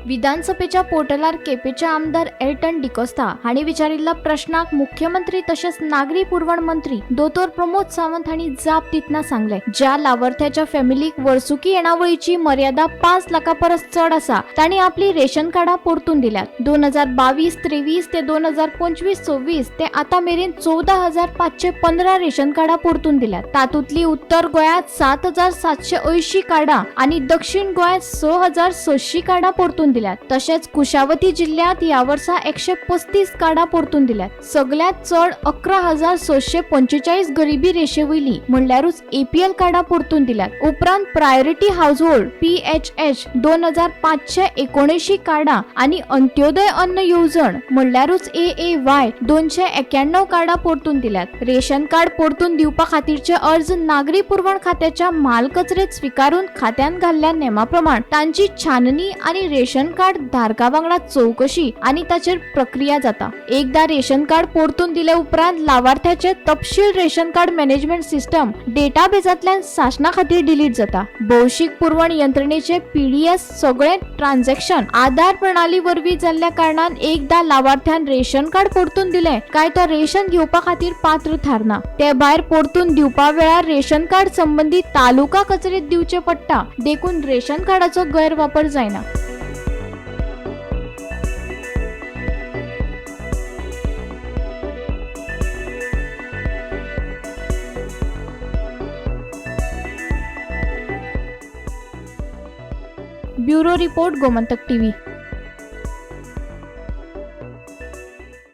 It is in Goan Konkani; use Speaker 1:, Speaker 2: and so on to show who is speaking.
Speaker 1: विधानसभेच्या पोर्टलार केपेंचे आमदार एल्टन डिकोस्ता हांणी विचारिल्ल्या प्रश्नाक मुख्यमंत्री तशेंच नागरी पुरवण मंत्री दोतोर प्रमोद सावंत हांणी जाप दितना सांगलें, ज्या लावार्थ्याच्या फॅमिलीक वर्सुकी येणावळीची मर्यादा 5 लाखां परस चड आसा तांणी आपली रेशन कार्डां परतून दिल्यात. 2022-23 ते 2025-26 ते आतां मेरेन 14,515 रेशन कार्डां परतून दिल्यात. तातूंतली उत्तर गोंयांत 7,780 कार्डां आनी दक्षिण गोंयांत 6,600 कार्डां परतून दिल्यात. तशेंच कुशावती जिल्ल्यांत ह्या वर्सा 135 कार्डां परतून दिल्यात. सगल्यांत चड 11,645 गरिबी रेशे वयली म्हणल्यारूच एपीएल कार्डां परतून दिल्यात. उपरांत प्रायोरिटी हाऊसहोल्ड पीएचएच 2,579 कार्डां आनी अंत्योदय अन्न येवजण म्हणल्यारूच एएवाय 291 कार्डां परतून दिल्यात. रेशन कार्ड परतून दिवपा खातीरचे अर्ज नागरी पुरवण खात्याच्या म्हाल कचरेत स्विकारून खात्यान घाल्ल्या नेमा प्रमाण तांची छाननी आनी रेशन कार्ड धारका वांगडा चवकशी आनी ताचेर प्रक्रिया जाता. एकदा रेशन कार्ड परतून दिले उपरांत लावार्थ्याचे तपशील रेशन कार्ड मॅनेजमेंट सिस्टम डेटाबेजांतल्यान सासणा खातीर डिलीट जाता. भौशीक पुरवण यंत्रणेचे पीडीएस सगळे ट्रान्झॅक्शन आधार प्रणाली वरवीं जाल्ल्या कारणान एकदा लावार्थ्यान रेशन कार्ड परतून दिले काय तो रेशन घेवपा खातीर पात्र थारना. ते भायर परतून दिवपा वेळार रेशन कार्ड संबंदी तालुका कचरेत दिवचे पडटा, देखून रेशन कार्डाचो गैरवापर जायना. Bureau report, Gomantak TV.